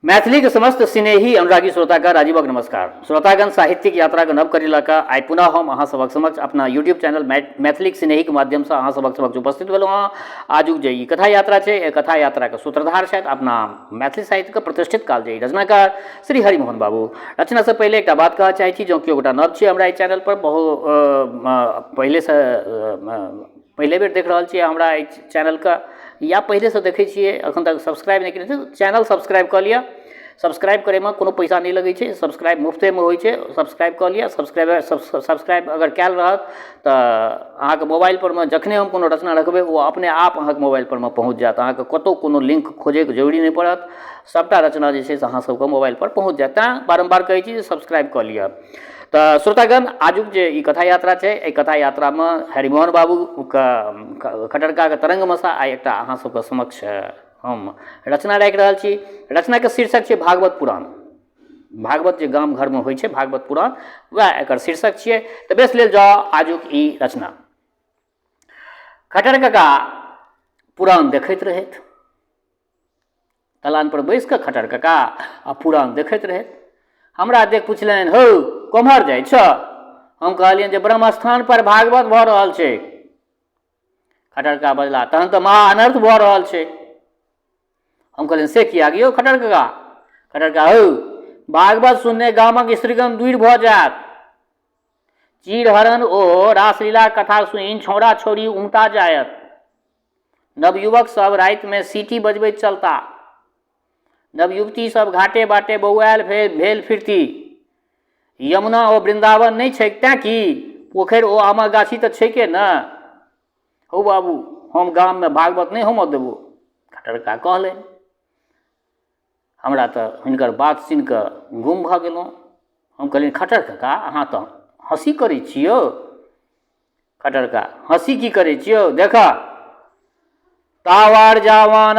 मैथिलीके समस्त स्नेही अनुरागी श्रोताके राजीवक नमस्कार। श्रोतागण, साहित्यिक यात्राके नव कड़ी लऽ कऽ आइ पुनः हम अहाँ सभक समक्ष अपना यूट्यूब चैनल मैथिलीक स्नेहीके माध्यमसँ अहाँ सभक समक्ष उपस्थित भेलहुँ हँ। आजुक जे ई कथा यात्रा छै, एहि कथा यात्राके सूत्रधार छथि अपना मैथिली साहित्यके प्रतिष्ठित कालजयी रचनाकार श्री हरिमोहन बाबू। रचनासँ पहिले एकटा बात कहऽ चाहै छी, जँ केओ गोटा नव छी हमरा एहि चैनलपर, बहु पहिलेसँ पहिले बेर देख रहल छियै हमरा एहि चैनलके या पहिलेसँ देखै छियै, एखन तक सब्सक्राइब नहि केने छियै, चैनल सब्सक्राइब कऽ लिअ। सब्सक्राइब करैमे कोनो पैसा नहि लगै छै, सब्सक्राइब मुफ्तेमे होइ छै। सब्सक्राइब कऽ लिअ। सब्सक्राइब अगर कयल रहत तऽ अहाँके मोबाइल परमे जखने हम कोनो रचना रखबै, ओ अपने आप अहाँके मोबाइल परमे पहुँच जायत। अहाँके कतहु कोनो लिंक खोजैके जरूरी नहि पड़त, सभटा रचना जे छै से अहाँ सबके मोबाइल पर पहुँच जायत। तैँ बारम्बार कहै छी जे सब्सक्राइब कऽ लिअ। तऽ श्रोतागण, आजुक जे ई कथा यात्रा छै, एहि कथा यात्रामे हरिमोहन बाबूके खट्टर काकाके तरङ्गमे सँ आइ एकटा अहाँ सबके समक्ष हम रचना राखि रहल छी। रचनाके शीर्षक छै भागवत पुराण। भागवत जे गाम घरमे होइ छै, भागवत पुराण, वएह एकर शीर्षक छियै। तऽ बेस, लेल जाउ आजुक ई रचना। खट्टर काका पुराण देखैत रहथि। दलान पर बैस कऽ खट्टर काका आ पुराण देखैत रहथि। हमरा देख पुछलनि, हौ, कोम्हर जाइ छह? हम कहलियनि जे ब्रह्मस्थान पर भागवत भऽ रहल छै। खट्टर काका बजला, तहन तऽ महा अनर्थ भऽ रहल छै। हम कहलियनि, से किया यौ खट्टर काका? खट्टर काका, हौ, भागवत सुनने गामक स्त्रीगण दूर भऽ जायत। चीरहरण ओ रासलीला कथा सुनि छौड़ा छौड़ी उमता जायत। नवयुवक सब रातिमे सीटी बजबैत चलता। नवयुवती सब घाटे बाटे बौआयल भेल फिरती। यमुना ओ वृन्दावन नहि छैक तैँ की, पोखरि ओ आमक गाछी तऽ छैके ने। हौ बाबू, हम गाममे भागवत नहि होमऽ देबो, खट्टर कका कहलनि। हमरा तऽ हिनकर बात सुनि कऽ गुम भऽ गेलहुँ। हम कहलियनि, खट्टर कका, अहाँ तऽ हँसी करै छी यौ। खट्टर कका, हँसी की करै छी यौ, देखह, तावार जावान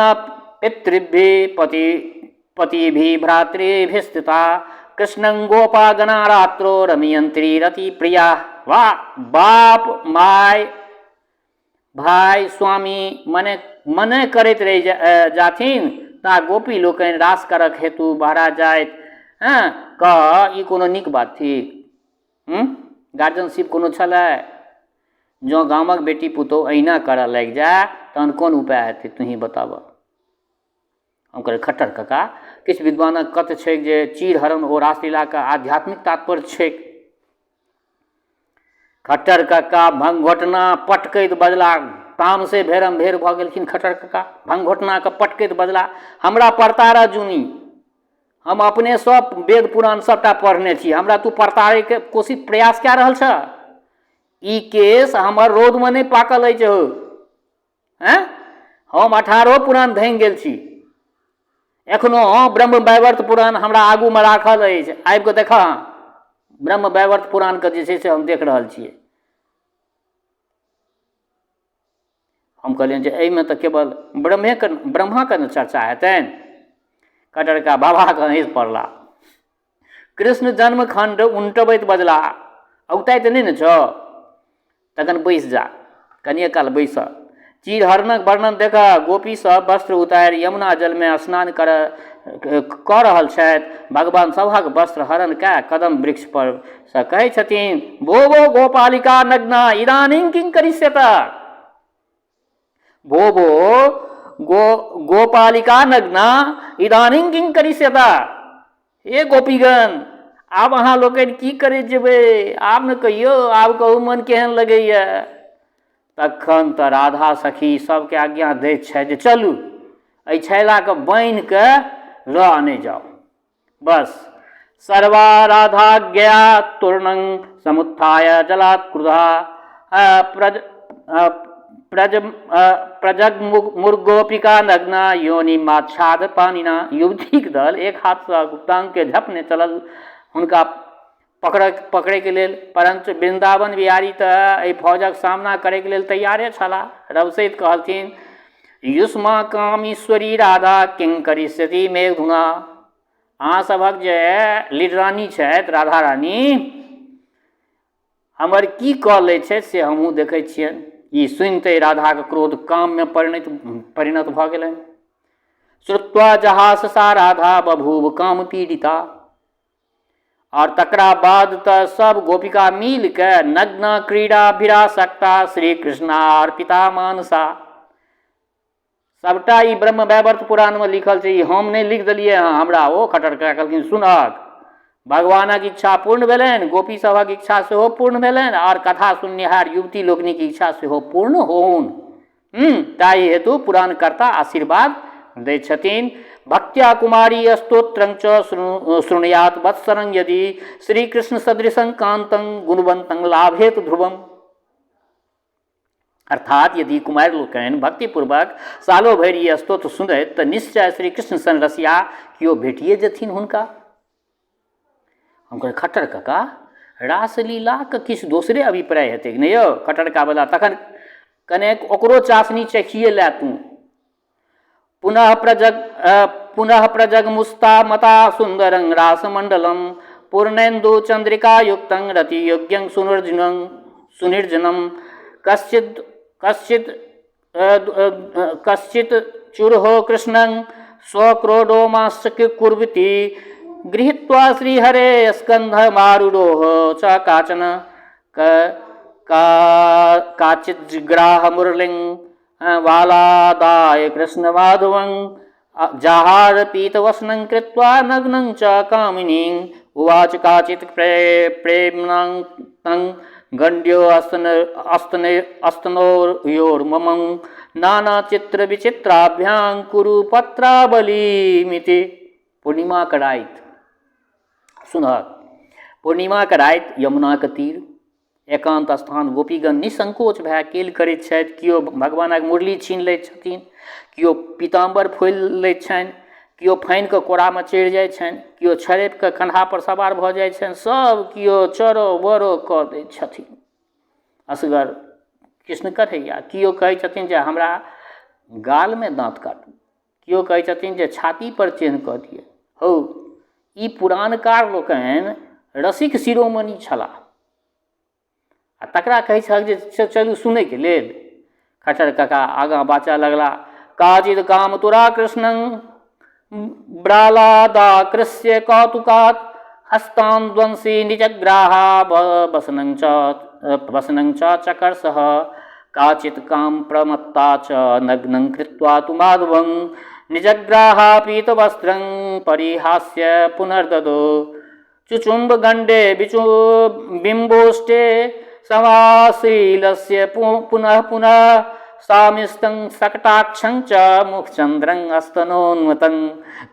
पितृभि पति पतिभि भ्रातृभिस्थिता कृष्णं गोपा गणा रात्रो रमयंत्री रति प्रिया। वाह, बाप माय भाय स्वामी मने मने करैत रहि जाथिन ता गोपी लोकनि रास करक हेतु बहरा जाइत। हँ, कह, ई कोनो नीक बात थिक? हूँ, गार्जियनशिप कोनो छलै? जँ गामक बेटी पुतोहु एहिना करऽ लागि जाय तहन कोन उपाय हेतै, तूही बताबऽ। हम कहलियै, खट्टर कका, किछु विद्वानक कथ्य छैक जे चीरहरण ओ रासलीलाके आध्यात्मिक तात्पर्य छैक। खट्टर कक्का भंगघोटना पटकैत बजला। तामसे भेरम भेर भऽ गेलखिन खट्टर कक्का। भंगघोटनाके पटकैत बजला, हमरा परतारऽ जुनी, हम अपने सब वेद पुराण सबटा पढ़ने छी, हमरा तू परतारैके कोशिश प्रयास कए रहल छह? ई केश हमर रौदमे नहि पाकल अछि हौ। आँय, हम 18 पुराण धनि गेल छी। एखनो ब्रह्म वैवर्त पुराण हमरा आगूमे राखल अछि, आबि कऽ देखऽ। ब्रह्म वैवर्त पुराणके जे छै से हम देख रहल छियै। हम कहलियनि जे एहिमे तऽ केवल ब्रह्मेके ब्रह्माके ने चर्चा हेतनि। खट्टर कका बाबाके हँसि पड़ला। कृष्ण जन्म खण्ड उनटबैत बजला, औगताइ तऽ नहि ने छौ? तखन बैस जा, कनिए काल बैस। चीरहरणक वर्णन देख, गोपी सब वस्त्र उतारि यमुना जलमे स्नान कर कऽ रहल छथि। भगवान सभक वस्त्र हरण कए कदम वृक्ष पर सँ कहै छथिन, भो भो गोपालिका नग्ना इदानीं किं करिष्यत? भो भो गो गोपालिका नग्ना इदानीं किं करिष्यत? हे गोपीगण, आब अहाँ लोकनि की करैत जेबै? आब ने कहियौ, आब कहू, मन केहन लगैए? तखन तऽ राधा सखी सबके आज्ञा दैत छथि जे चलू, एहि छैलाके बान्हि कऽ लऽ आनै जाउ। बस, सर्वा राधा गया तूर्णं समुत्थाय जलात् क्रुधा प्रज प्रज प्रजग मुर्गोपिका नग्ना योनि माच्छाद पानिना। युवतीक दल एक हाथसँ गुप्तांगके झपने चलल हुनका पकड़ैके लेल, परञ्च वृन्दावन बिहारी तऽ एहि फौजक सामना करैके लेल तैयारे छलाह। रभसैत कहलथिन, युष्मा कामेश्वरी राधा किं करिष्यति मेघधुना? अहाँ सभक जे लीडरानी छथि राधा रानी, हमर की कऽ लै छथि से हमहूँ देखै छियनि। ई सुनिते राधाके क्रोध काममे परिणत भऽ गेलनि। श्रुत्वा जहास सा राधा बभूव काम पीड़िता। आओर तकरा बाद तऽ सब गोपिका मिल कऽ नग्न क्रीड़ा विरासक्ता श्री कृष्णार्पिता मानसा। सबटा ई ब्रह्म वैवर्त पुराणमे लिखल छै, ई हम नहि लिख देलियै हँ। हमरा ओ खटर कए कहलखिन सुनहक, भगवानक इच्छा पूर्ण भेलनि, गोपी सभक इच्छा सेहो पूर्ण भेलनि आओर कथा सुननिहार युवती लोकनिक इच्छा सेहो पूर्ण होउन, ताहि हेतु पुराणकर्ता आशीर्वाद दै छथिन। भक्त्या कुमारी स्तोत्रं च शृणुयात् वत्सरं यदि श्रीकृष्ण सदृशं कान्तं गुणवन्तं लाभेत ध्रुवम्। अर्थात यदि कुमारि लोकनि भक्तिपूर्वक सालो भरि ई स्तोत्र सुनथि तऽ निश्चय श्री कृष्ण सन रसिया केओ भेटिए जेथिन हुनका। हम कहलियै खट्टर कका, रासलीलाके किछु दोसरे अभिप्राय हेतै नहि यौ? खट्टर कका बजला तखन कनेक ओकरो चासनी चखिए लए तू। पुनः प्रजगमुस्ता मता सुन्दरं रासमण्डलं पूर्णेन्दु चन्द्रिकायुक्तं रतियोग्यं सुनिर्जनं कश्चित् कश्चित् कश्चित् चुर्हो कृष्णं स्वक्रोडोमाश्च कुर्वती गृहीत्वा श्रीहरे स्कन्धमारुरोह च काचन काचिज्ग्राह मुरलिं वालादाय कृष्णमाधवं जहार पीतवसनं कृत्वा नग्नं च कामिनीं उवाच काचित् प्रेम्णां तं गण्ड्यो अस्तनोर्योर्ममं नानाचित्रविचित्राभ्यां कुरु पत्रावलीमिति। पूर्णिमाके राति सुनहक, पूर्णिमाके राति यमुनाके तीर एकान्त स्थान गोपीगण निसंकोच भए केलि करैत छथि। केओ भगवानक मुरली छीन लैत छथिन, केओ पीताम्बर फोलि लैत छनि, केओ फानि कऽ कोरामे चढ़ि जाइ छनि, केओ छड़पि कऽ कन्हापर सवार भऽ जाइ छनि, सब केओ चरो बरो कऽ दै छथिन असगर कृष्ण कन्हैया। केओ कहै छथिन जे हमरा गालमे दाँत काटू, केओ कहै छथिन जे छातीपर चिन्ह कऽ दिअ। हौ, ई पुराणकार लोकनि रसिक शिरोमणि छलाह आ तकरा कहै छल जे चलू सुनैके लेल। खट्टर काका आगाँ बाजऽ लगला, काचिद काम तुरा कृष्णं ब्रालादाकृष्य कौतुकात् हस्तान् ध्वंसी निजग्राहा वसनं च चकर्षः काचित् काम प्रमत्ता च नग्नं कृत्वा तु माधवं निजग्राहा पीतवस्त्रं परिहास्य पुनर्ददो चुचुम्ब गण्डे बिचु बिम्बोष्टे समाशीलस्य पुनः पुनः सामिस्तं सकटाक्षं च मुखचन्द्रं अस्तनोन्मतं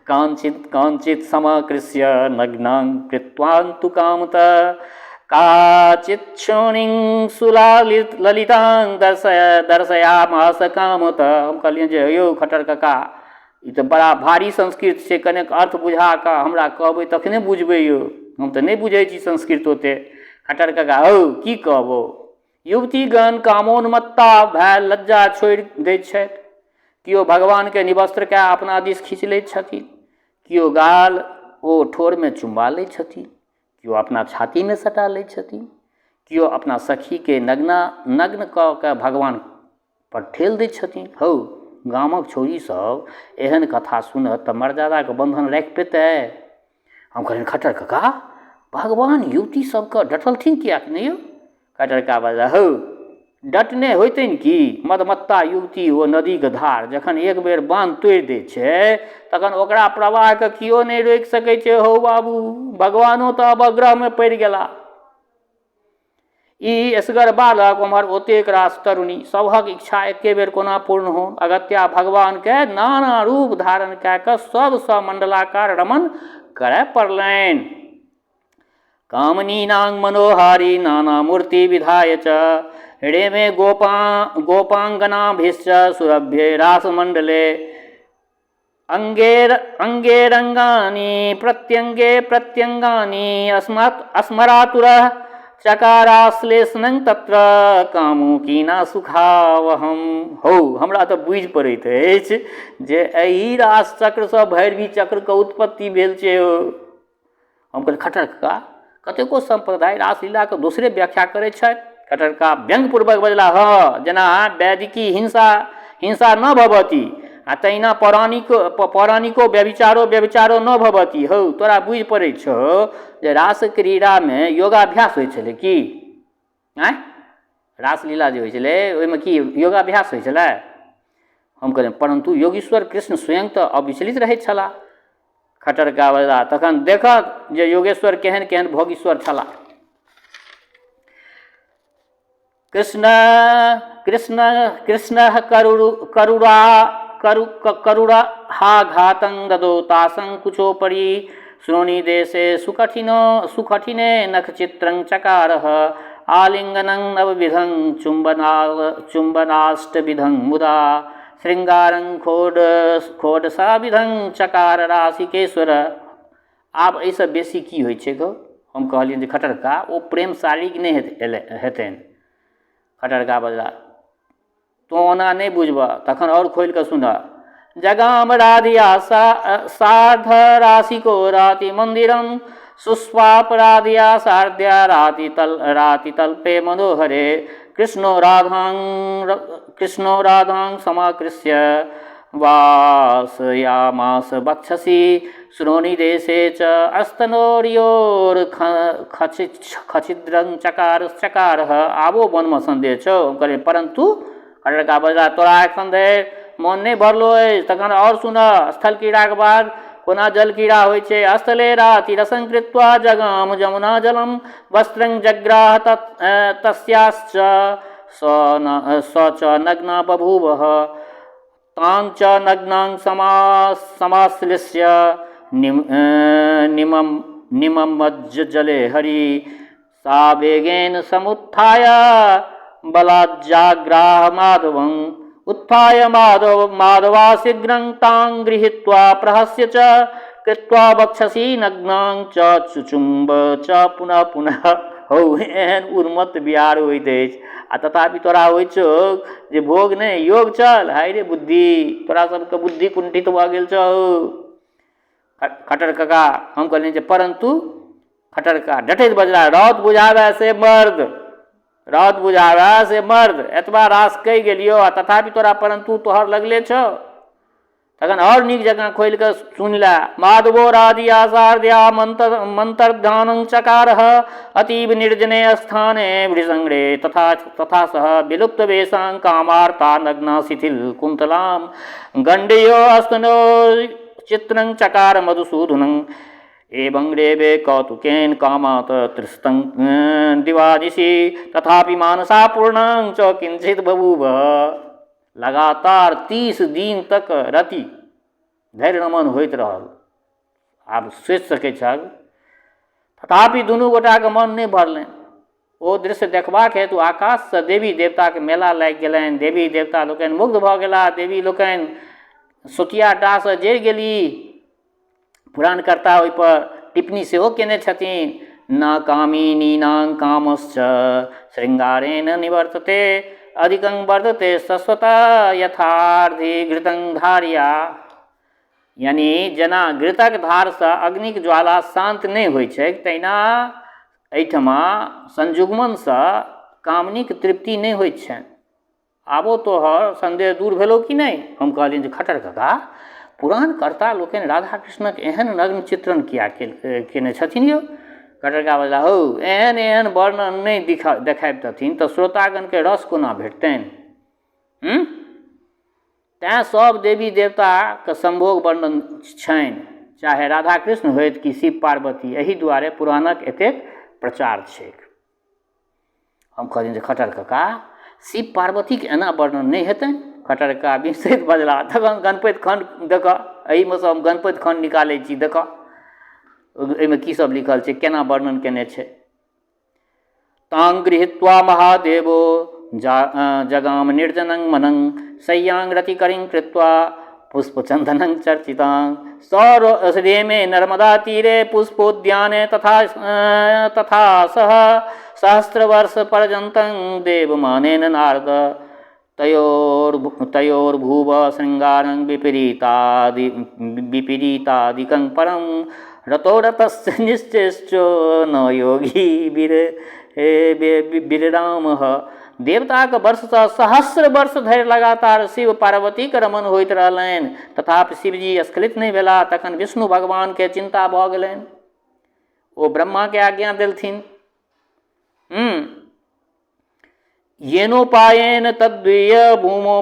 काञ्चित् काञ्चित् समाकृष्य नग्नां कृत्वान्तु कामत काचित् क्षोणिं सुलालित ललितां दर्शयामास कामत। हम कहलियनि जे यौ खट्टर कका, ई तऽ बड़ा भारी संस्कृत छै, कनेक अर्थ बुझा कऽ हमरा कहबै तखने बुझबै यौ, हम तऽ नहि बुझै छी संस्कृत ओते। खट्टर कका हौ की कहबौ, युवतीगण कामोन्मत्ता भए लज्जा छोड़ि दैत छथि, केओ भगवानके निवस्त्र कए अपना दिस खींच लैत छथिन, केओ गाल ओ ठोरमे चुम्बा लैत छथिन, केओ अपना छातीमे सटा लैत छथिन, केओ अपना सखीके नग्न कऽ कऽ भगवान पर ठेल दै छथिन। हौ, गामक छौड़ी सब एहन कथा सुनत तऽ मर्यादाके बन्धन राखि पेतै? हम कहलियनि खट्टर कका, भगवान युवती सबके डटलथिन किएक नहि यौ? खट्टर कका बजला, हौ डटने होइतनि की, मदमत्ता युवती ओ नदीके धार जखन एक बेर बान्ह तोड़ि दै छै तखन ओकरा प्रवाहके केओ नहि रोकि सकै छै। हौ बाबू, भगवानो तऽ अवग्रहमे पड़ि गेला। ई एसगर बालक, ओम्हर ओतेक रास तरुणी, सभक इच्छा एके बेर कोना पूर्ण हो? अगत्या भगवानके नाना रूप धारण कए कऽ सबसँ मण्डलाकार रमण करय पड़लनि। कामनीनां मनोहारी नाना मूर्ति विधाय च रेमे गोपांगनाभिश्च सुरभ्ये रासमण्डले अंगे रंगानि प्रत्यंगे प्रत्यंगानि अस्मरातुरः चकाराश्लेषणं तत्र कामुकीना सुखावहम। हौ, हमरा तऽ बुझि पड़ैत अछि जे एहि रास चक्रसँ भैरवी चक्रके उत्पत्ति भेल छै। हौ, हम कहलियै खट्टर कका, कतेको सम्प्रदाय रासलीलाके दोसरे व्याख्या करै छथि। खट्टर कका व्यंग्यपूर्वक बजला, हँ, जेना वैदिकी हिंसा हिंसा न भवति, आ तहिना पौराणिक पौराणिको व्यभिचारो व्यभिचारो न भवति। हौ, तोरा बुझि पड़ै छौ जे रास क्रीड़ामे योगाभ्यास होइ छलै की? आँय, रासलीला जे होइ छलै ओहिमे की योगाभ्यास होइ छलै? हम कहलियनि, परन्तु योगीश्वर कृष्ण स्वयं तऽ अविचलित रहैत छलाह। खट्टर कका बजलाह, तखन देखह जे योगेश्वर केहन केहन भोगीश्वर छलाह। कृष्ण कृष्ण कृष्ण करुरु करुरा करु करुरा हा घातं ददौ तासं कुचोपरि श्रोणी देशे सुकठिनो सुकठिने नखचित्रं चकारः आलिङ्गनं नवविधं चुम्बना चुम्बनाष्टविधं मुदा शृङ्गारं खोड खोडसाविधं चकार राशिकेश्वर। आब एहिसँ बेसी की होइ छै गौ? हम कहलियनि जे खट्टर कका, ओ प्रेम शारीरिक नहि हेतनि। खट्टर कका बजला, तोँ ओना नहि बुझबह, तखन आओर खोलि कऽ सुनह। जगाम राधिया सार्ध राशिको राति मन्दिरम सुस्वाप राधिया सार्ध्या राति तल राति तल्पे मनोहरे कृष्णो राधां कृष्णो राधां समाकृष्य वासयामास वक्षसि श्रोणिदेशे च अस्तनोर्योर खचिद्रं चकार चकारः। आबो मनमे सन्देह छौ? हम कहलियै, परन्तु। खट्टर बजला, तोरा एखन धरि मन नहि भरलो अछि, तखन आओर सुनह। स्थल क्रीड़ाके बाद कोना जल क्रीड़ा होइ छै। स्थले राति रसं कृत्वा जगाम जमुना जलम वस्त्रं जग्राह तस्याश्च स च नग्ना बभूवः तां च नग्नां समाश्लिष्य निमम निममज्ज जले हरि सा वेगेन समुत्थाय बलाज्जाग्राह माधवम् उत्थाय माधव माधवा शीघ्रं तां गृहीत्वा प्रहस्य च कृत्वा वक्षसि नग्नां च चुचुम्ब च पुनः पुनः। हौ, एहन उन्मत्त बिहार होइत अछि आ तथापि तोरा होइत छौ जे भोग नहि योग चल। हाय रे बुद्धि, तोरा सबके बुद्धि कुंठित भऽ गेल छौ। खट्टर कका, हम कहलियनि जे परन्तु। खट्टर कका डटैत बजला, राउत बुझाबए से मर्द, राउत बुझाबए से मर्द, एतबा रास कहि गेलियौ आ तथापि तोरा परन्तु तोहर लगले छौ, तखन आओर नीक जकाँ खोलि कऽ सुनि लए। माधवो राधिया सारध्या मंत्र मंत्रध्यानं चकारः अतीव निर्जने स्थाने वृषंग्रे तथा तथा सह विलुप्त वेशां कामार्ता नग्ना शिथिल कुन्तलां गण्डयो अस्तनो चित्रं चकार मधुसूदनं एवं रेवे कौतुकेन कामात् तृष्तं दिवादिशि तथापि मानसा पूर्णां च किंचित बभूव। लगातार 30 दिन तक रति धरि रमण होइत रहल। आब सोचि सकै छहक। तथापि दुनू गोटाके मन नहि भरलनि। ओ दृश्य देखबाक हेतु आकाशसँ देवी देवताके मेला लागि गेलनि। देवी देवता लोकनि मुग्ध भऽ गेलाह। देवी लोकनि सोतिया डाहसँ जरि गेली। पुराणकर्ता ओहिपर टिप्पणी सेहो कयने छथिन, न कामिनीनां कामश्च शृङ्गारेण निवर्तते अधिकं वर्धते शश्वता यथार्धि घृतं धारिया। यानि जेना घृतक धारसँ अग्निक ज्वाला शान्त नहि होइत छैक, तहिना एहिठमा संयुग्मनसँ कामिनीक तृप्ति नहि होइत छनि। आबो तोहर सन्देह दूर भेलौ कि नहि? हम कहलियनि जे खट्टर कका, पुराणकर्ता लोकनि राधा कृष्णक एहन नग्न चित्रण किया केने छथिन यौ? खट्टर कका बजला, हौ, एहन एहन वर्णन नहि देखाबितथिन तऽ श्रोतागणके रस कोना भेटतनि? तैँ सब देवी देवताके सम्भोग वर्णन छनि, चाहे राधा कृष्ण होथि कि शिव पार्वती। एहि दुआरे पुराणक एतेक प्रचार छैक। हम कहलियनि जे खट्टर कका, शिव पार्वतीके एना वर्णन नहि हेतनि। खट्टर कका विस्मित बजला, तखन गणपति खण्ड देखऽ, एहिमे सँ हम गणपति खण्ड निकालै छी, देखऽ एहिमे की सब लिखल छै, केना वर्णन केने छै। तां गृहीत्वा महादेवो जगाम निर्जनं मनं शय्यां रतिकरिं कृत्वा पुष्पचन्दनं चर्चितां सौर रेमे नर्मदा तीरे पुष्पोद्याने तथा तथा सह सहस्रवर्ष पर्यन्तं देवमानेन नारद तयोर्भुव शृङ्गारं विपरीतादि विपरीतादिकं परं रतो रतस्य निश्चेष्टो न योगी वीर विररामः। देवताक वर्षसँ सहस्र वर्ष धरि लगातार शिव पार्वतीक रमण होइत रहलनि, तथापि शिवजी स्खलित नहि भेलाह। तखन विष्णु भगवानके चिन्ता भऽ गेलनि। ओ ब्रह्माके आज्ञा देलथिन। येनोपायेन तद्वीय भूमौ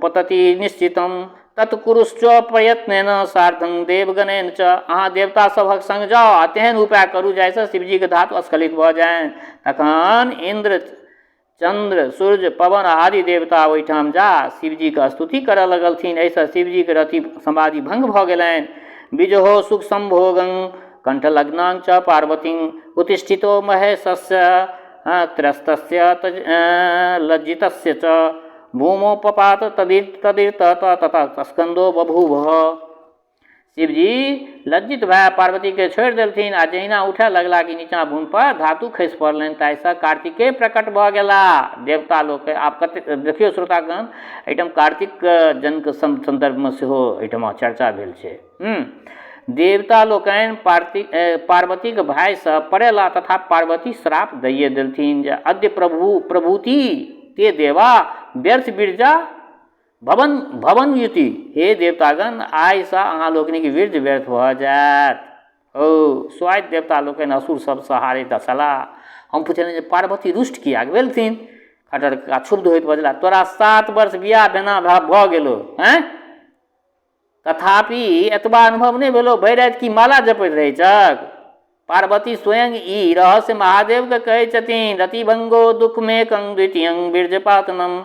पतति निश्चितं तत् कुरुश्च प्रयत्नेन सार्धं देवगणेन च। अहाँ देवता सभक संग जाउ आ तेहन उपाय करू जाहिसँ शिवजीके धातु स्खलित भऽ जानि। तखन इन्द्र, चन्द्र, सूर्य, पवन आदि देवता ओहिठाम जा शिवजीके स्तुति करऽ लगलथिन। एहिसँ शिवजीके रति समाधि भङ्ग भऽ गेलनि। विजहो सुख सम्भोगं कण्ठलग्नां च पार्वतीं उत्तिष्ठितो महेशस्य त्रस्तस्य लज्जितस्य च भूमौ पपात तदित ततः स्कन्दो बभूव। शिवजी लज्जित भए पार्वतीके छोड़ि देलथिन आ जहिना उठय लगला कि नीचाँ भूमि पर धातु खसि पड़लनि, ताहिसँ कार्तिकेय प्रकट भऽ गेला। देवता लोकके आब कतेक देखियौ श्रोतागण, एहिठाम कार्तिकके जन्मके सन्दर्भमे सेहो एहिठमा चर्चा भेल छै। देवता लोकनि पार्वतीक भाइसँ पड़ेला तथा पार्वती श्राप दैए देलथिन जे अद्य प्रभु प्रभूति ते देवा व्यर्थ बिरजा भवन भवन युति। हे देवतागण, आइसँ अहाँ लोकनिक वीर्य व्यर्थ भऽ जायत। ओ स्वाइत देवता लोकनि असुर सबसँ हारैत छलाह। हम पुछलियनि जे पार्वती रुष्ट किएक भेलथिन? खट्टर कका क्षुब्ध होइत बजलाह, तोरा 7 वर्ष बियाह भेना भऽ गेलो, आँय, तथापि एतबा अनुभव नहि भेलो? भरि राति की माला जपैत रहै छक? पार्वती स्वयं ई रहस्य महादेवके कहै छथिन। रतिभंगो दुःखमेकं द्वितीयं वीर्यपातनम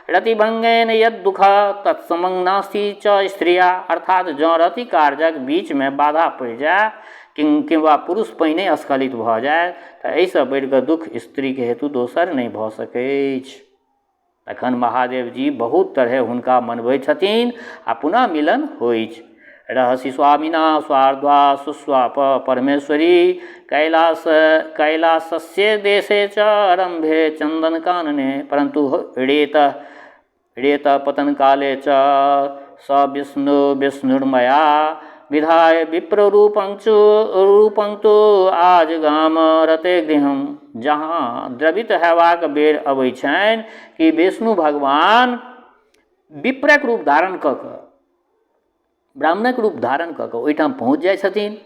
रतिभंगेन यद दुख तत्समं नास्ति च स्त्रिया। अर्थात जँ रति कार्यक बीचमे बाधा पड़ि जाय किंवा पुरुष पहिने स्खलित भऽ जाय तऽ एहिसँ बढ़िकऽ दुःख स्त्रीके हेतु दोसर नहि भऽ सकैछ। तखन महादेव जी बहुत तरहे हुनका मनबै छथिन आ पुनः मिलन होइछ। रहसि स्वामिना स्वार्द्वा सुस्वाप परमेश्वरी कैलास कैलासस्य देशे च आरम्भे चन्दन कानने परन्तु रेत रेत पतन काले च स विष्णु विष्णुर्मया विधाय विप्ररूपं रूपं तु आजगाम रते गृहं। जहाँ द्रवित हेबाक बेर अबै छनि कि विष्णु भगवान विप्रक रूप धारण कऽ कऽ, ब्राह्मणक रूप धारण कऽ कऽ ओहिठाम पहुँच जाइ छथिन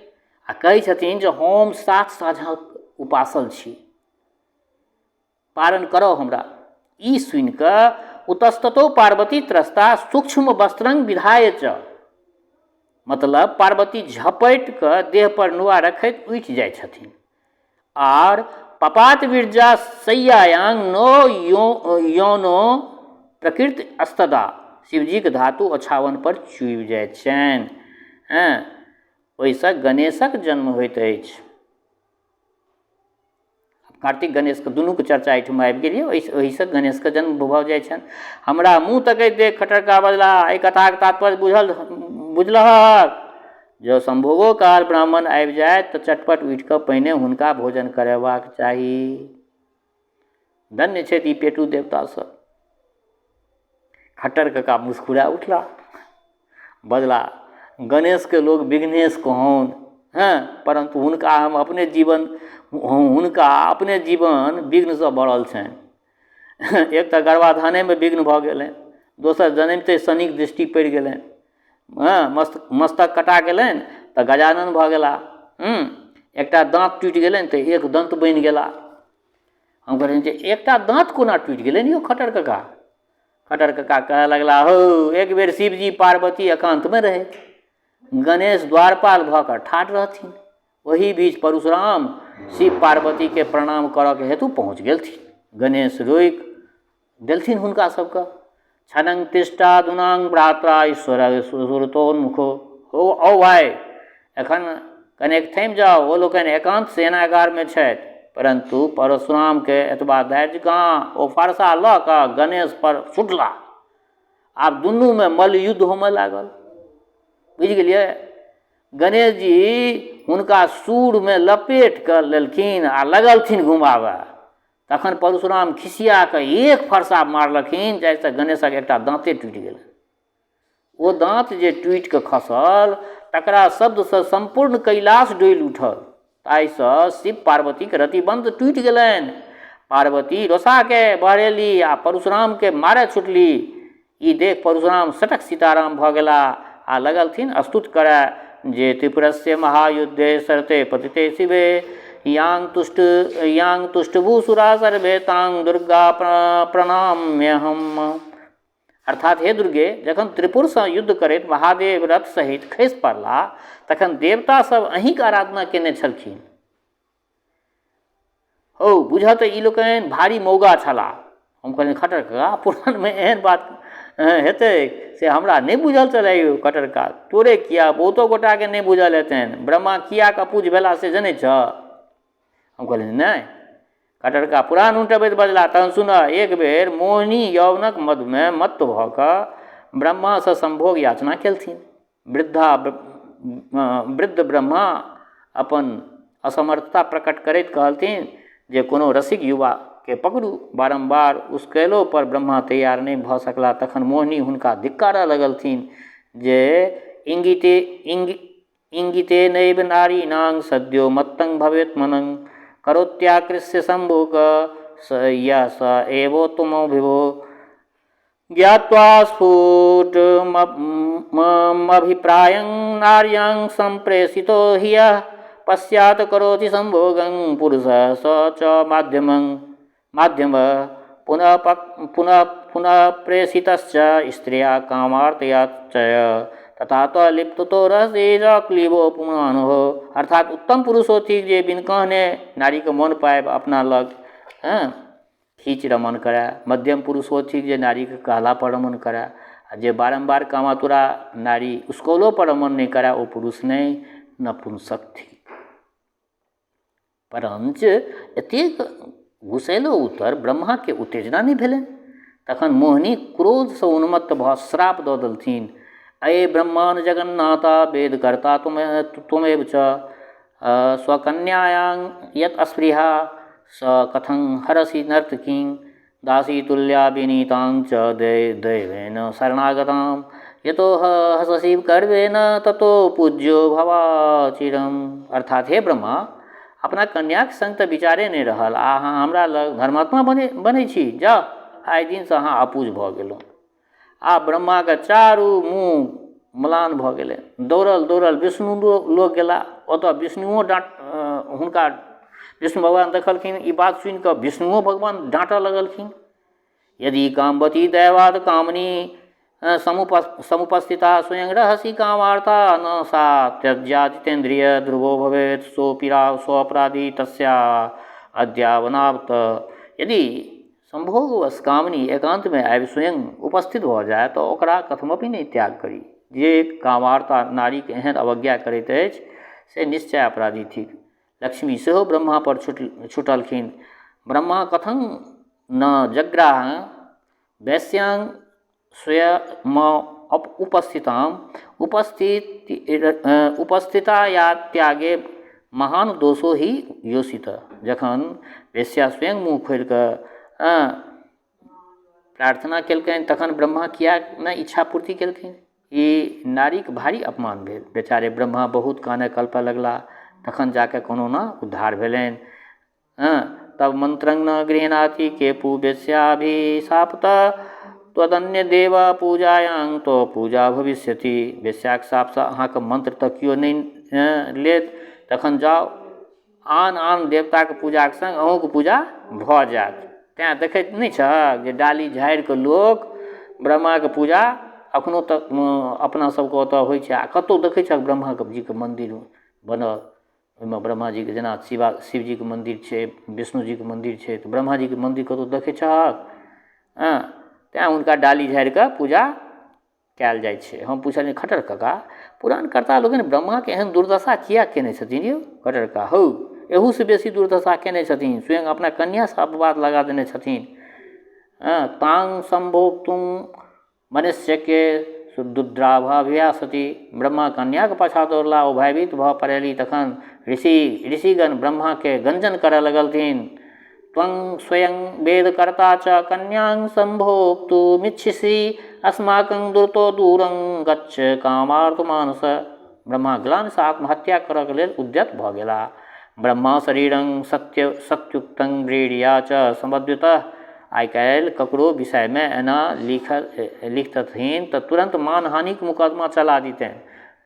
आ कहै छथिन जे हम 7 साँझक उपासल छी, पारण करऽ हमरा। ई सुनि कऽ उतस्ततो पार्वती त्रस्ता सूक्ष्म वस्त्रं विधाय च, मतलब पार्वती झपटि कऽ देह पर नुआ रखैत उठि जाइ छथिन आर पपात विरजा शय्यायांग नो यौनो प्रकृत अस्तदा, शिवजीक धातु ओछावन पर चुबि जाइत छनि। हँ, ओहिसँ गणेशक जन्म होइत अछि। कार्तिक गणेशके दुनूके चर्चा एहिठाम आबि गेल यऽ। ओहिसँ गणेशके जन्म भऽ जाइ छनि। हमरा मुँह तकैत देख खट्टर कका बजलाह, एहि कथाके तात्पर्य बुझल बुझलहक? जँ सम्भोगो काल ब्राह्मण आबि जाय तऽ चटपट उठि कऽ पहिने हुनका भोजन करेबाक चाही। धन्य छथि ई पेटू देवता सब। खट्टर कका मुस्कुरा उठला, बजला, गणेशके लोक विघ्नेश कहौन हँ, परन्तु हुनका हम अपने जीवन हुनका अपने जीवन विघ्नसँ भरल छनि। एक तऽ गर्भाधानेमे विघ्न भऽ गेलनि, दोसर जनमिते शनिक दृष्टि पड़ि गेलनि, हँ, मस्तक कटा गेलनि तऽ गजानन भऽ गेला, एकटा दाँत टूटि गेलनि तऽ एक दन्त बनि गेला। हम कहलियनि जे एकटा दाँत कोना टूटि गेलनि यौ खट्टर कका? खट्टर कका कहऽ लगला, हौ, एक बेर शिवजी पार्वती एकान्तमे रहथि, गणेश द्वारपाल भऽ कऽ ठाढ़ रहथिन। ओही बीच परशुराम शिव पार्वतीके प्रणाम करऽके हेतु पहुँच गेलथिन। गणेश रोकि देलथिन हुनका सबके। क्षणं तिष्ठा दुनांग भ्रात्रा ईश्वर सुरतोन्मुखो हो, औ भाइ, एखन कनेक थमि जाउ, ओ लोकनि एकान्त सेनागारमे छथि। परन्तु परशुरामके एतबा धैर्य कहाँ, ओ फरसा लऽ कऽ गणेश पर छुटला। आब दुनूमे मल्लयुद्ध होमय लागल। बुझि गेलियै? गणेश जी हुनका सूरमे लपेट कऽ लेलखिन आ लगलथिन घुमाबऽ। तखन परशुराम खिसिया कऽ एक फरसा मारलखिन जाहिसँ गणेशक एकटा दाँते टूटि गेलनि। ओ दाँत जे टूटि कऽ खसल तकरा शब्दसँ सम्पूर्ण कैलाश डोलि उठल। ताहिसँ शिव पार्वतीक रतिबन्ध टूटि गेलनि। पार्वती रोसाके बहरेली आ परशुरामके मारय छुटली। ई देख परशुराम सटक सीताराम भऽ गेला आ लगलथिन स्तुति करय जे त्रिपुरस्य महायुद्धे सरते पतिते शिवे यांग तुष्ट यांग तुष्टभूसुरा सर्वे तांग दुर्गा प्रणाम्यहम। अर्थात हे दुर्गे, जखन त्रिपुरसँ युद्ध करैत महादेव रथ सहित खसि पड़लाह तखन देवता सब अहीँक आराधना केने छलखिन। हौ बुझऽ तऽ ई लोकनि भारी मौगा छलाह। हम कहलियनि खट्टर कका, पुराणमे एहन बात हेतै से हमरा नहि बुझल छलै यौ खट्टर कका। तोरे किया, बहुतो गोटाके नहि बुझल हेतनि। ब्रह्मा किएक अपूज भेलाह से जनै छह? हम कहलियनि नहि। खट्टर कका पुराण उनटबैत बजलाह, तहन सुनह, एक बेर मोहिनी यौवनक मधुमे मत्त भऽ कऽ ब्रह्मासँ सम्भोग याचना केलथिन। वृद्धा वृद्ध ब्रह्मा अपन असमर्थता प्रकट करैत कहलथिन जे कोनो रसिक युवाके पकड़ू। बारम्बार उसकयलो पर ब्रह्मा तैयार नहि भऽ सकलाह। तखन मोहिनी हुनका धिक्कारऽ लगलथिन जे इंगिते इंगिते नैव नारीणां सद्यो मत्तं भवेत् मनं करोत्याकृष्य सम्भोग स यः स एवोत्तमो विभो ज्ञात्वा स्फुटमभिप्रायं नार्यां सम्प्रेषितो हि यः पश्चात् करोति सम्भोगं पुरुषः स च माध्यमं माध्यमः पुनः पुनः पुनः प्रेषितश्च स्त्रिया कामार्तया च तथा त लिप्ततो रहसि स क्लीबो पुमान् हो। अर्थात उत्तम पुरुष ओ थिक जे बिन कहने नारीके मोन पाबि अपना लग हँ खींच रमण करए। मध्यम पुरुष ओ थिक जे नारीके कहलापर रमण करए, आ जे बारम्बार कामातुरा नारी उसकौलोपर रमण नहि करए ओ पुरुष नहि, नपुंसक थिक। परञ्च एतेक घुसैलो उत्तर ब्रह्माके उत्तेजना नहि भेलनि। तखन मोहिनी क्रोधसँ उन्मत्त भऽ श्राप दऽ देलथिन, अये ब्रह्माण्ड जगन्नाथा वेदकर्ता त्वमेव च स्वकन्यायां यत् अस्पृहा स कथं हरसि नर्तकीं दासी तुल्या विनीतां च दैवेन शरणागतां यतो हससि गर्वेण ततो पूज्यो भवाचिरम्। अर्थात हे ब्रह्मा, अपना कन्याक संग तऽ विचारे नहि रहल आ अहाँ हमरा लग धर्मात्मा बनै छी। जाउ, आइ दिनसँ अहाँ अपूज भऽ गेलहुँ। आब ब्रह्माके चारू मुँह म्लान भऽ गेलै। दौड़ल दौड़ल विष्णु लग गेला। ओतऽ विष्णुओ डाँट हुनका विष्णु भगवान देखलखिन। ई बात सुनिकऽ विष्णुओ भगवान डाँटऽ लगलखिन। यदि कामवती दैवाद कामनी समुपस्थिता स्वयं रहसि कामार्ता न सा त्यज्या जितेन्द्रिय ध्रुवो भवेत् सोऽपि सोऽपराधी तस्या अद्यावनाप्त। यदि सम्भोगवश कामिनी एकान्तमे आबि स्वयं उपस्थित भऽ जाय तऽ ओकरा कथमपि नहि त्याग करी। जे कामार्ता नारीके एहन अवज्ञा करैत अछि से निश्चय अपराधी थिक। लक्ष्मी सेहो ब्रह्मापर छुटलखिन। ब्रह्मा कथं न जग्राह वैश्यां स्वयं उपस्थितां उपस्थिताया त्यागे महान दोषो ही योषित। जखन वेश्या स्वयं मुँह खोलि कऽ प्रार्थना केलकनि तखन ब्रह्मा किएक नहि इच्छा पूर्ति केलखिन? ई नारीके भारी अपमान भेल। बेचारे ब्रह्मा बहुत कानय कलपय लगलाह, तखन जाकऽ कोनहुना उद्धार भेलनि। हँ तब मन्त्रं न गृह्णाति केपु वेश्याभिशापत त्वदन्य देव पूजायां तो पूजा भविष्यति। वेश्याके शापसँ अहाँके मन्त्र तऽ केओ नहि लेत, तखन जाउ आन आन देवताके पूजाके सङ्ग अहूँके पूजा भऽ जायत। तेँ देखैत नहि छहक जे डाली झाड़िकऽ लोक ब्रह्माके पूजा एखनो तक अपना सबके ओतऽ होइ छै। आ कतहु देखै छहक ब्रह्माके जीके मन्दिर बनल, ओहिमे ब्रह्माजीके जेना शिवा शिवजीके मन्दिर छै, विष्णुजीके मन्दिर छै, तऽ ब्रह्माजीके मन्दिर कतहु देखै छहक? हँ, तेँ हुनका डाली झाड़िकऽ पूजा कएल जाइ छै। हम पुछलिअनि, खट्टर कका, पुराणकर्ता लोकनि ब्रह्माके एहन दुर्दशा किएक कयने छथिन यौ? खट्टर कका, हौ, एहूसँ बेसी दुर्दशा कयने छथिन। स्वयं अपना कन्यासँ अपवाद लगा देने छथिन। हँ, तांग सम्भोक्तुम मनुष्यके दुद्राभाभ्यासति। ब्रह्मा कन्याके पाछाँ दौड़ला, ओ भयभीत भऽ पड़ेली। तखन ऋषिगण ब्रह्माके गञ्जन करऽ लगलथिन। त्वं स्वयं वेदकर्ता च कन्यां सम्भोक्तुमिच्छसि अस्माकं दुरतो दूरं गच्छ कामार्तमानस। ब्रह्मा ग्लानिसँ आत्महत्या करऽके लेल उद्यत भऽ गेलाह। ब्रह्मा शरीरं सत्य सत्युक्तं व्रीडिया च समद्युतः। आइ काल्हि ककरो विषयमे एना लिखतथिन तऽ तुरन्त मानहानिक मुकदमा चला दितनि,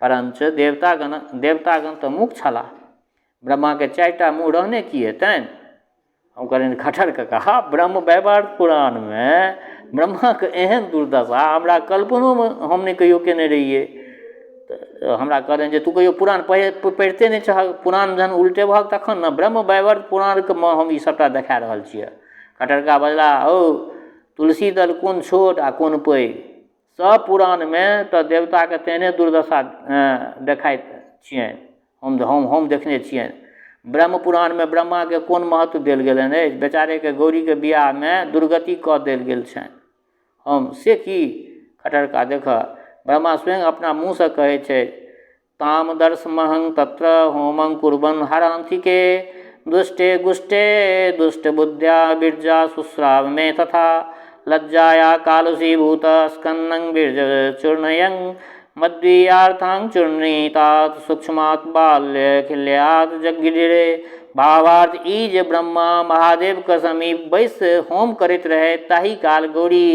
परञ्च देवतागण तऽ मूक छलाह। ब्रह्माके 4टा मुँह रहने की हेतनि? हम कहलियनि खट्टर कका, ब्रह्म वैवर्त पुराणमे ब्रह्माके एहन दुर्दशा हमरा कल्पनोमे हम नहि कहियो केने रहियै। तऽ हमरा कहलनि जे तू कहियो पुराण पढ़िते नहि छहक, पुराण जहन उल्टेबहक तखन ने। ब्रह्म वैवर्त पुराणके हम ई सबटा देखा रहल छियै। खट्टर कका बजला, हौ तुलसी दल कोन छोट आ कोन पैघ, सब पुराणमे तऽ देवताके तेहने दुर्दशा देखाइत छियनि, हम देखने छियनि। ब्रह्म पुराणमे ब्रह्माके कोन महत्व देल गेलनि अछि, बेचारेके गौरीके बियाहमे दुर्गति कऽ देल गेल छनि। हम से की? खट्टर कका देखऽ, ब्रह्मा स्वयं अपना मुँहसँ कहै छै, ताम दर्श महं तत्र होमं कुर्बन हरांतिके दुष्टे गुष्टे दुष्ट बुद्ध्या बिर्जा सुश्राव मे तथा लज्जाया कालुषीभूत स्कन्नं बिर्ज चूर्णयं मद्वीयार्थां चूर्णीतात् सूक्ष्मात् बाल्य खिल्यात् जगगिरे। भावार्थ ई जे ब्रह्मा महादेवके समीप बैस होम करैत रहै ताहि काल गौरी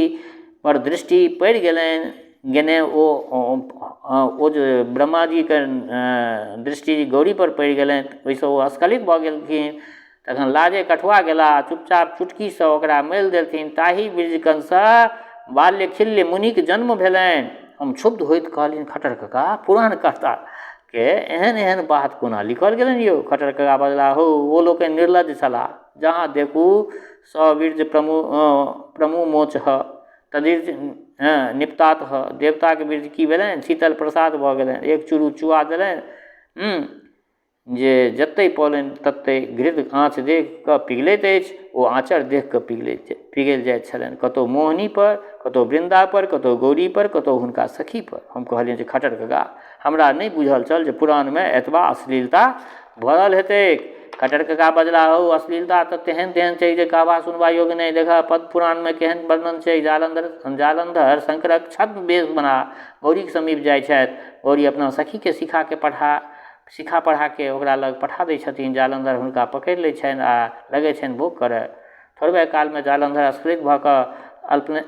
पर दृष्टि पड़ि गेलनि, गेने ओ जे ब्रह्माजीके दृष्टि गौरी पर पड़ि गेलनि ओहिसँ ओ स्खलित भऽ गेलखिन। तखन लाजे कठुआ गेला, चुपचाप चुटकीसँ ओकरा मलि देलथिन। ताहि बीजकणसँ बाल्यखिल्य मुनिक जन्म भेलनि। हम क्षुब्ध होइत कहलियनि, खट्टर कका, पुराणकर्ताके एहन एहन बात कोना लिखल गेलनि यौ? खट्टर कका बजला, हौ ओ लोकनि निर्लज्ज छलाह, जहाँ देखू सवीर्य प्रमुमोच तदीर्ज निपतात। देवताके बीर्ज की भेलनि? शीतल प्रसाद भऽ गेलनि। एक चूरू चुआ देलनि जे जतहि पौलनि ततहि घृत आँच देखि कऽ पिघलैत अछि, ओ आँचर देखि कऽ पिघलि जाइत छलनि, कतहु मोहिनीपर, कतहु वृन्दापर, कतहु गौरीपर, कतहु हुनका सखीपर। हम कहलियनि जे खट्टर कका, हमरा नहि बुझल छल जे पुराणमे एतबा अश्लीलता भरल हेतैक। खट्टर कका बजला, हौ अश्लीलता तऽ तेहन तेहन छै जे कहबा सुनबा योग्य नहि। देखऽ पद्म पुराणमे केहन वर्णन छै। जालन्धर शंकरक छद्म वेश बना गौरीके समीप जाइ छथि। गौरी अपना सखीके सिखा पढ़ाके ओकरा लग पठा दै छथिन। जालन्धर हुनका पकड़ि लै छनि आ लगै छनि भोग करय। थोड़बे कालमे जालन्धर स्खलित भऽ कऽ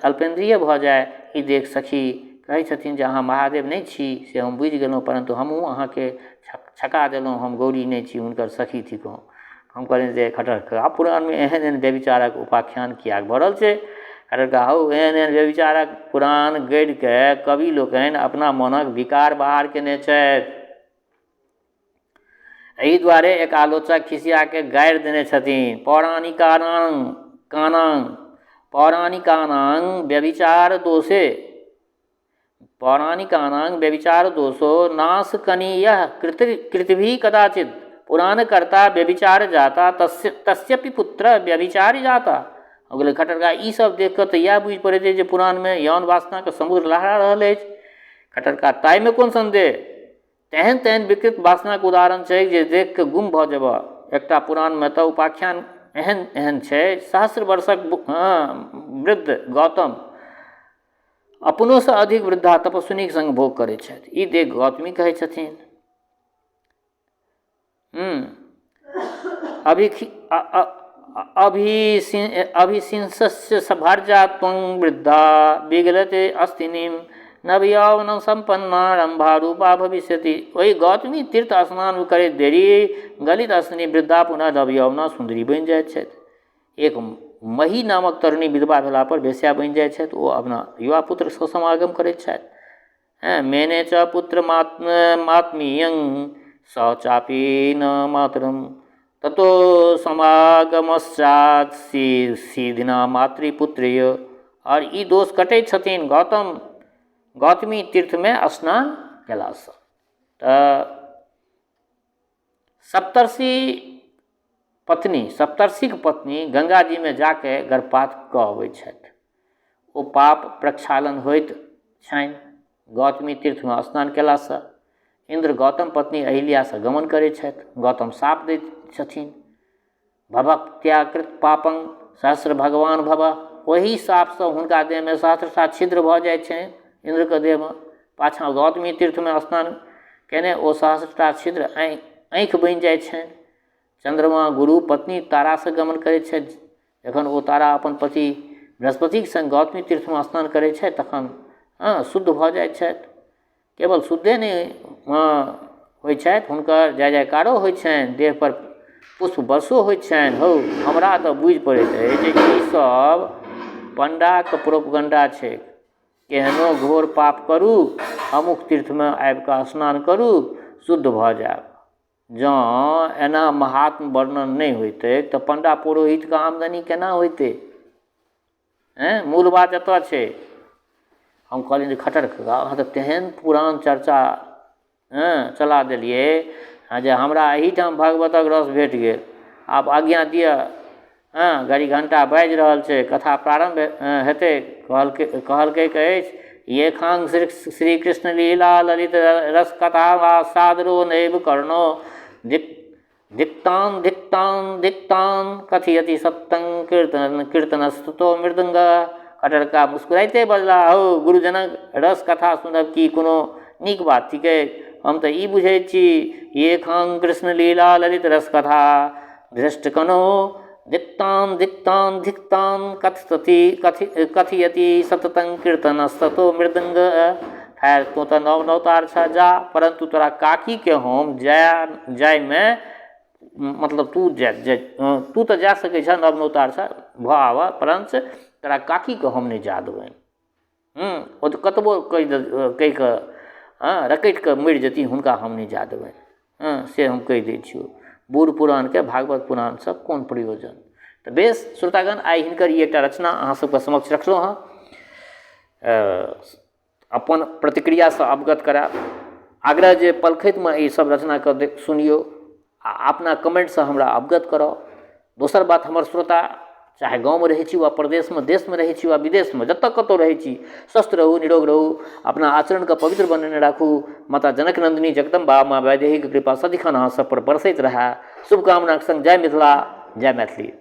अल्पेन्द्रिय भऽ जाय। ई देख सखी कहै छथिन जे अहाँ महादेव नहि छी से हम बुझि गेलहुँ, परन्तु हमहूँ अहाँके छका देलहुँ, हम गौरी नहि छी, हुनकर सखी थिकहुँ। हम कहलियनि जे खट्टर कका, पुराणमे एहन एहन व्यभिचारक उपाख्यान किएक भरल छै? खट्टर कका, हौ एहन एहन व्यभिचारक पुराण गढ़िके कवि लोकनि अपना मोनक विकार बाहर केने छथि। एहि दुआरे एक आलोचक खिसियाके गारि देने छथिन, पौराणिकानां व्यभिचार दोषे पौराणिकानां व्यभिचार दोषो नाशकनीयः कृतिभिः कदाचित् पुराणकर्ता व्यभिचार जाता तस्यपि पुत्र व्यभिचारी जाता। हो गेलै। खट्टर कका, ई सब देख कऽ तऽ इएह बुझि पड़ैत अछि जे पुराणमे यौन वासनाके समुद्र लहरा रहल अछि। खट्टर कका, ताहिमे कोन सन्देह, तेहन तेहन विकृत वासनाके उदाहरण छै जे देख कऽ गुम भऽ जेबह। एकटा पुराणमे तऽ उपाख्यान एहन एहन छै, सहस्र वर्षक वृद्ध गौतम अपनोसँ अधिक वृद्धा तपस्विनीके सङ्ग भोग करै छथि। ई देख गौतमी कहै छथिन, अभिशिंसस्य भर्जा त्वं वृद्धा विगलते अस्थिनीं नवयौवनं सम्पन्ना रम्भा रूपा भविष्यति। ओहि गौतमी तीर्थ स्नान करैत देरी गलित अस्थिनी वृद्धा पुनः नवयौवना सुन्दरी बनि जाइत छथि। एक मही नामक तरुणी विधवा भेला पर वेश्या बनि जाइत छथि। ओ अपना युवा पुत्रसँ समागम करैत छथि। मेने च पुत्र मात्मीयं स चापी न मातरम ततो समागमश्चात् सीधिना मातृपुत्रीय। आओर ई दोष कटै छथिन गौतमी तीर्थमे स्नान केलासँ। तऽ सप्तर्षि पत्नी सप्तर्षिक पत्नी गङ्गाजीमे जाके गर्भपात कऽ अबै छथि। ओ पाप प्रक्षालन होइत छनि गौतमी तीर्थमे स्नान केलासँ। इन्द्र गौतम पत्नी अहिल्यासँ गमन करै छथि। गौतम शाप दैत छथिन, भवत्याकृत पापं सहस्र भगवान भव। ओहि शापसँ हुनका देहमे सहस्रटा छिद्र भऽ जाइ छनि इन्द्रके देहमे। पाछाँ गौतमी तीर्थमे स्नान केने ओ सहस्रटा छिद्र आँखि बनि जाइ छनि। चन्द्रमा गुरु पत्नी तारासँ गमन करै छथि। जखन ओ तारा अपन पति बृहस्पतिक सङ्ग गौतमी तीर्थमे स्नान करै छथि तखन शुद्ध भऽ जाइ छथि। केवल शुद्धे नहि होइ छथि, हुनकर जय जयकारो होइ छनि, देहपर पुष्प वर्षो होइ छनि। हौ, हमरा तऽ बुझि पड़ैत अछि जे ईसब पण्डाके प्रोपगण्डा छै। केहनो घोर पाप करू, अमुक तीर्थमे आबिकऽ स्नान करू, शुद्ध भऽ जाएब। जँ एना महात्म वर्णन नहि होइतै तऽ पण्डा पुरोहितके आमदनी केना होइतै? एँ, मूल बात एतऽ छै। हम कहलियनि जे खट्टर कका, अहाँ तऽ तेहन पुरान चर्चा हँ चला देलियै जे हमरा एहिठाम भागवतक रस भेट गेल। आब आज्ञा दिअ। हँ, घड़ी घण्टा बाजि रहल छै, कथा प्रारम्भ हेतै। कहलकै कहलकैक अछि, येखांग श्री कृष्ण लीला ललित रस कथा वा सादरो नैव कर्णो धिक्तान धिक्तान धिक्तान कथयति सत्यं कीर्तन कीर्तनस्तुतो मृदंग। खटरका मुस्कुराइते बजला, हौ गुरुजनक रस कथा सुनब की कोनो नीक बात थिकै? हम तऽ ई बुझैत छी, येखांग कृष्ण लीला ललित रस कथा धृष्टकनो धिक्तान धिक्तान धिक्तान कथति कथि कथयति सततं कीर्तनस्ततो मृदंग। खैर, तोँ तऽ नव नौतार छह, जा, परन्तु तोरा काकीके हम जाय जायमे मतलब तू जा तू तऽ जा सकै छह, नव नौतार छह, भऽ आबह, परञ्च तोरा काकीके हम नहि जाय देबनि। ओ तऽ कतबो कहि कहि कऽ हँ रकटि कऽ मरि जेथिन, हुनका हम नहि जाय देबनि। हँ, से हम कहि दै छियौ। बूढ़ पुरानके भागवत पुराणसँ कोन प्रयोजन? तऽ बेस श्रोतागण, आइ हिनकर ई एकटा रचना अहाँ सबके समक्ष रखलहुँ हँ। अपन प्रतिक्रियासँ अवगत करायब। आग्रह जे पलखतिमे ई सब रचनाके देख सुनियौ आ अपना कमेन्टसँ हमरा अवगत कराउ। दोसर बात, हमर श्रोता चाहे गाँवमे रहै छी वा परदेशमे, देशमे रहै छी वा विदेशमे, जतऽ कतहु रहै छी, स्वस्थ रहू, निरोग रहू, अपना आचरणके पवित्र बनेने राखू। माता जनक नन्दिनी जगदम्बा माँ वैदेहीके कृपा सदिखन अहाँ सब पर बरसैत रहए। शुभकामनाके सङ्ग जय मिथिला, जय मैथिली।